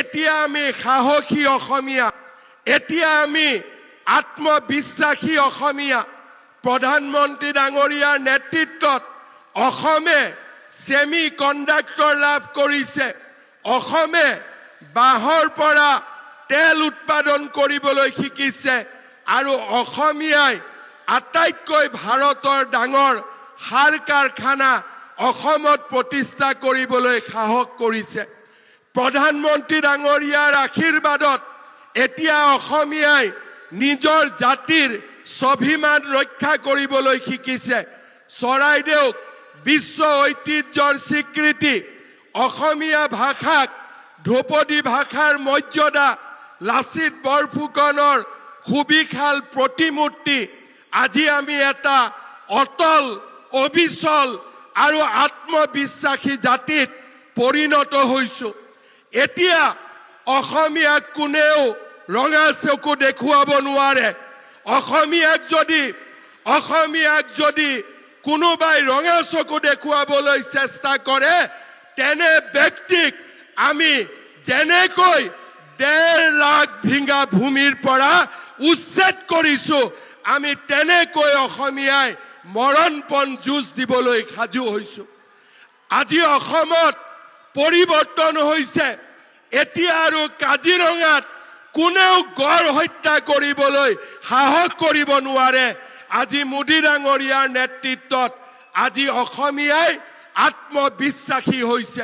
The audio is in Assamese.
এতিয়া আমি সাহসী অসমীয়া, এতিয়া আমি আত্মবিশ্বাসী অসমীয়া। প্ৰধানমন্ত্ৰী ডাঙৰীয়াৰ নেতৃত্বত অসমে ছেমি কণ্ডাক্টৰ লাভ কৰিছে, অসমে বাঁহৰ পৰা তেল উৎপাদন কৰিবলৈ শিকিছে আৰু অসমীয়াই আটাইতকৈ ভাৰতৰ ডাঙৰ সাৰ কাৰখানা অসমত প্ৰতিষ্ঠা কৰিবলৈ সাহস কৰিছে। প্ৰধানমন্ত্ৰী ডাঙৰীয়াৰ আশীৰ্বাদত এতিয়া অসমীয়াই নিজৰ জাতিৰ স্বাভিমান ৰক্ষা কৰিবলৈ শিকিছে। চৰাইদেউক বিশ্ব ঐতিহ্যৰ স্বীকৃতি, অসমীয়া ভাষাক ধ্ৰুপদী ভাষাৰ মৰ্যাদা, লাচিত বৰফুকনৰ সুবিশাল প্ৰতিমূৰ্তি, আজি আমি এটা অটল, অবিচল আৰু আত্মবিশ্বাসী জাতিত পৰিণত হৈছো। এতিয়া অসমীয়াক কোনেও ৰঙা চকু দেখুৱাব নোৱাৰে। অসমীয়াক যদি কোনোবাই ৰঙা চকু দেখুৱাবলৈ চেষ্টা কৰে, তেনে ব্যক্তিক আমি যেনেকৈ 1.5 লাখ বিঘা ভূমিৰ পৰা উচ্ছেদ কৰিছো, আমি তেনেকৈ অসমীয়াই মৰণপণ যুঁজ দিবলৈ সাজু হৈছো। আজি অসমত পৰিৱৰ্তন হৈছে। এতিয়া আৰু কাজিৰঙাত কোনেও গড় হত্যা কৰিবলৈ সাহস কৰিব নোৱাৰে। আজি মোদী ডাঙৰীয়াৰ নেতৃত্বত আজি অসমীয়াই আত্মবিশ্বাসী হৈছে।